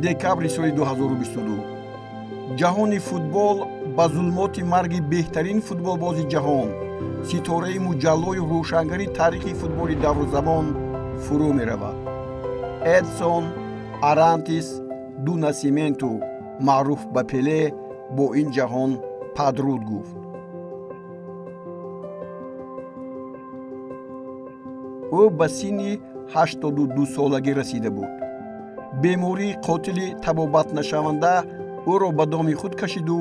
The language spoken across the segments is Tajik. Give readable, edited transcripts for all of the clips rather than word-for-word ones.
Декабри соли 2022 ҷаҳони футбол ба зулмоти марги беҳтарин футболбози ҷаҳон, ситораи муҷаллою рӯшангари таърихи футболи давру замон фурӯ меравад. Эдсон Арантис ду Насименту, маъруф ба Пеле, бо ин ҷаҳон падруд гуфт. Ӯ ба синни 82-солагӣ расида буд. Бемории қотили табобатнашаванда ӯро ба доми худ кашиду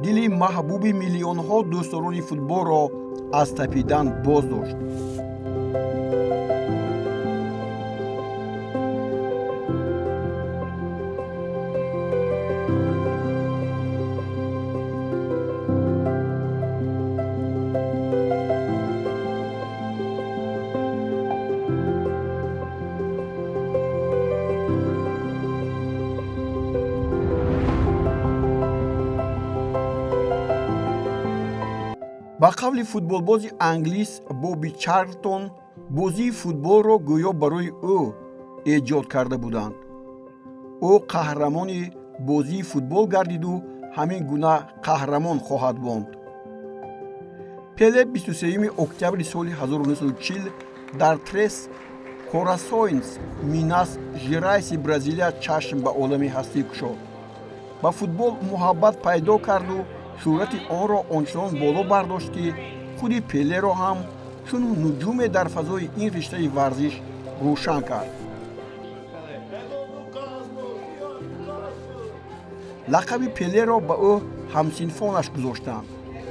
дили маҳбуби миллионҳо дӯстдорони футболро аз тапидан боз дошт. Ба қавли футболбози англис Бобби Чарлтон, бозии футболро гӯё барои ӯ эҷод карда буданд. Ӯ қаҳрамони бозии футбол гардиду ҳамин гуна қаҳрамон хоҳад монд. Пеле 23 октябри соли 1940 дар Трес Корасоинс, Минас Жерайси Бразилия чашм ба олами ҳастӣ кушод. Ба футбол муҳаббат пайдо карду шӯҳрати онро ончунон боло бардошт, ки худи Пелеро ҳам чун нуҷуме дар фазои ин риштаи варзиш рӯшан кард. Лақаби Пелеро ба ӯ ҳамсинфонаш гузоштанд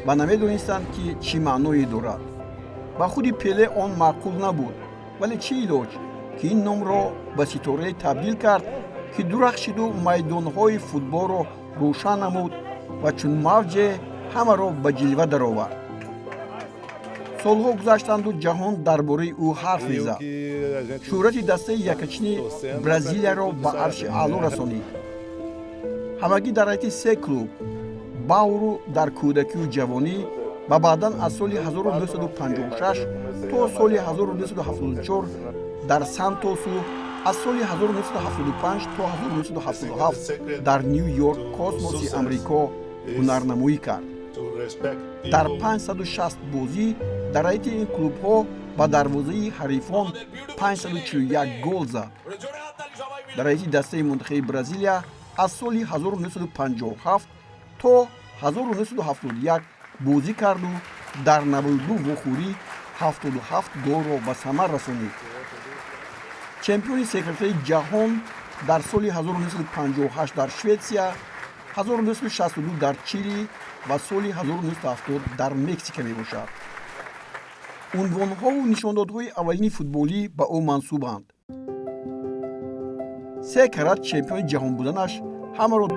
ва намедонистанд, ки чӣ маъное дорад. Ба худи Пеле он маъқул набуд, вале чӣ илоҷ, ки ин номро ба ситорае табдил кард, ки дурахшиду майдонҳои футболро рӯшан намуд ва чун мавҷе ҳамаро ба ҷилва даровард. Солҳо гузаштанду ҷаҳон дар бораи ӯ ҳарф мезад. Шӯҳрати дастаи якачини Бразилияро ба арши аъло расонид. Ҳамагӣ дар ҳайати се клуб Бауру дар кӯдакию ҷавонӣ ва баъдан аз соли 1956 то соли 1974 дар Сантосу аз соли 1975 то 1977 дар Ню Йорк Космоси Амрико ҳунарнамоӣ кард. Дар 560 бозӣ дар ҳайати ин клубҳо ба дарвозаи ҳарифон 541 гол зад. Дар ҳайати дастаи мунтахаби Бразилия аз соли 1957 то 1971 бозӣ карду дар 92 вохӯрӣ 77 голро ба самар расонид. Чемпиони секретари ҷаҳон дар соли 1958 дар Шветсия, 1962 дар Чили ва соли 1970 дар Мексика мебошад. Унвонҳову нишондодҳои аввалини футболӣ ба ӯ мансубанд. Се карат чемпиони ҷаҳон буданаш ҳамаро